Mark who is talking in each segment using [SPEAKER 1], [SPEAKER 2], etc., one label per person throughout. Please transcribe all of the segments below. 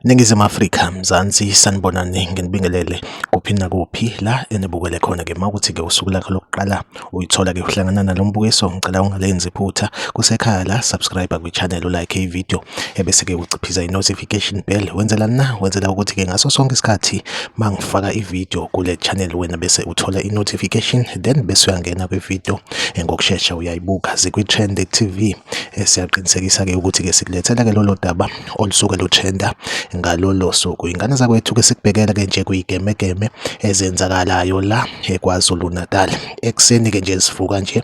[SPEAKER 1] Ningizimu Afrika, Mzansi, sanibonani, nginibingelele kuphi nakuphi la enibukele khona-ke. Uma kuthi-ke usuku lakho lokuqala uyithola-ke uhlangana nalo mbukiso, ngicela ungalenzi iphutha. Kusekhaya la, subscribe kwi-channel, ulike i-video, ebese-ke uciphiza i-notification bell. Wenzelani na? Wenzela ukuthi-ke ngaso sonke isikhathi uma ngifaka i-video kule channel wena bese uthola i-notification, then bese uyangena kwi-video ngokushesha uyayibuka. Zikwi-Trend TV. Siyaqinisekisa-ke ukuthi-ke sikulethela-ke lolo daba olusuke lutrenda ngalolo suku. Ingane zakwethu ke sikubhekela ke nje kuyigemegeme ezenzakalayo la eKwaZulu Natal. Ekuseni ke nje sivuka nje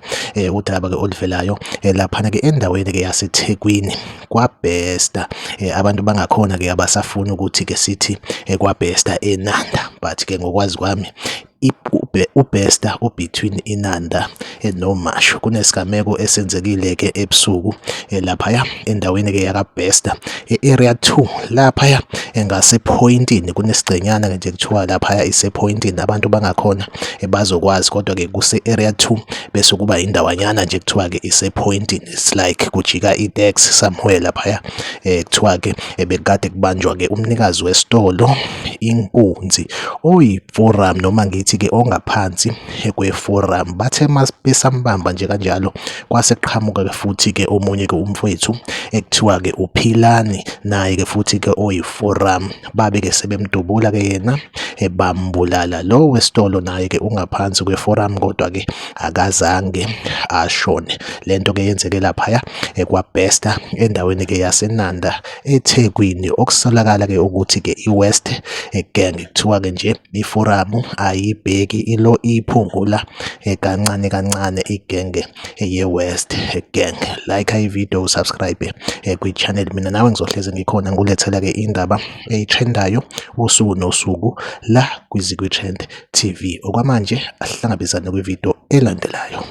[SPEAKER 1] udaba ke oluvelayo laphana ke endaweni ke yaseThekwini kwaBester. Abantu bangakhona ke abasafuni ukuthi ke sithi kwaBester eNanda, but ke ngokwazi kwami uBester ubetween iNanda noMashu. Kunesigameko esenzekile-ke ebusuku laphaya endaweni-ke yakaBester e-area 2 laphaya ngasephoyintini. Kunesigcenyana-ke nje kuthiwa laphaya isephoyintini, abantu bangakhona bazokwazi, kodwa-ke kuse-area 2 bese kuba indawanyana nje kuthiwa-ke isephoyintini. It's like kujika itaxi somewhere laphaya. Kuthiwa-ke bekade kubanjwa-ke umnikazi wesitolo inkunzi oyi-forum, noma ngithi-ke ongaphansi kwe-forum. Bathe besambamba nje kanjalo kwase kuqhamuka-ke futhi-ke omunye-ke umfowethu ekuthiwa-ke uPhilani, naye-ke futhi-ke oyi-forum. Babe-ke sebemdubula-ke yena bambulala. Lo wesitolo naye-ke ungaphansi kwe-forum, kodwa-ke akazange ashone. Lento ke yenzeke laphaya kwaBester endaweni ke yaseNanda eThekwini. Okusolakala ke ukuthi ke iWest Gang, kuthiwa ke nje iforamu ayibheki ilo iphungula kancane kancane igenge ye-West Gang. Like i-video, subscribe kwi-channel. Mina nawe ngizohleze ngikhona ngilethela ke indaba eyitrendayo usuku nosuku la kwiZikwi Trend TV. Okwamanje asihlangabezane kwividiyo elandelayo.